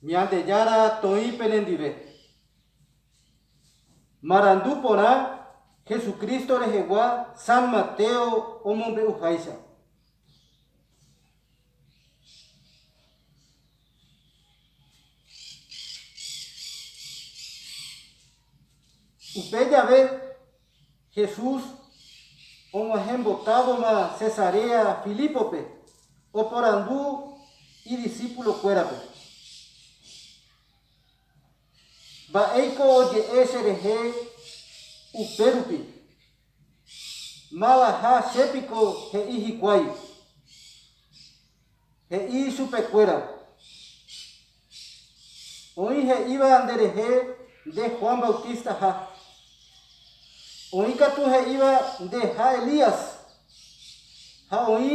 Ñandejára toĩ penendive. Marandu porã Jesucristo rehegua San Mateo omombe'uháicha. Upe jave Jesús og̃uahẽmbotávoma Cesarea Filípope, oporandu idisípulokuérape, Mba'éiko oje'e cherehe upérupi? Mavaha che piko he'i hikuái? He'i ichupekuéra, Oĩ he'íva nderehe nde Juan Bautistaha. Oĩ katu he'íva ndeha Elías. Ha oĩ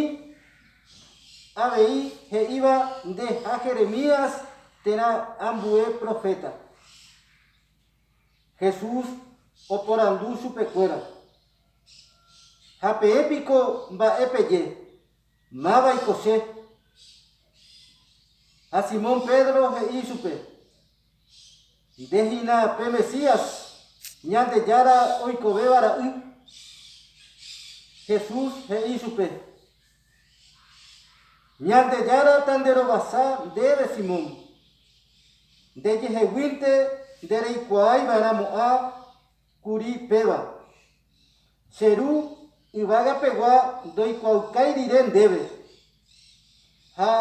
avei he'íva ndeha Jeremías térã ambue proféta. Jesús oporandu chupekuéra, Ha peẽ piko mba'e peje? Mávaiko che? Ha Simón Pedro he'i ichupe, Nde hína pe Mesías, Ñandejára oikovéva ra'y. Jesús he'i ichupe, Ñandejára tanderovasa ndéve Simón, ndejeheguínte ndereikuaái va'erãmo'ã kuri péva. Che Ru yvága pegua ndoikuaaukái rire ndéve. Ha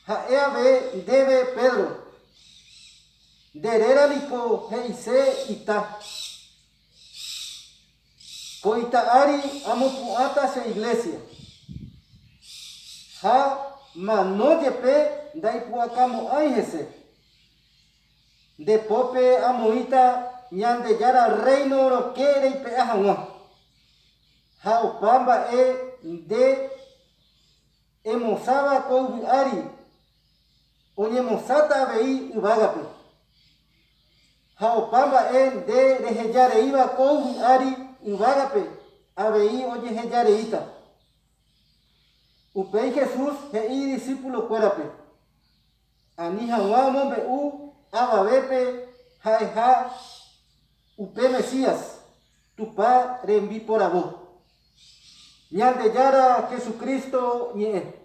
ha'e ave ndéve Pedro, nde réra niko he'ise ita. Ko ita ári amopu'ãta che iglésia. Ha mano jepe ndaipu'akamo'ãi hese. Nde pópe amoĩta Ñandejára Rréino rokẽ reipe'a hag̃ua, ha opa mba'e nde emosãva ko yvy ári oñemosãta avei yvágape, ha opa mba'e nde reheja reíva ko yvy ári yvágape avei ojeheja reíta. Upéi Jesús he'i idisípulokuérape, Ani hag̃ua omombe'u avavépe ha'eha upe Mesías, Tupã rembiporavo. Ñandejára Jesucristo ñe'ẽ.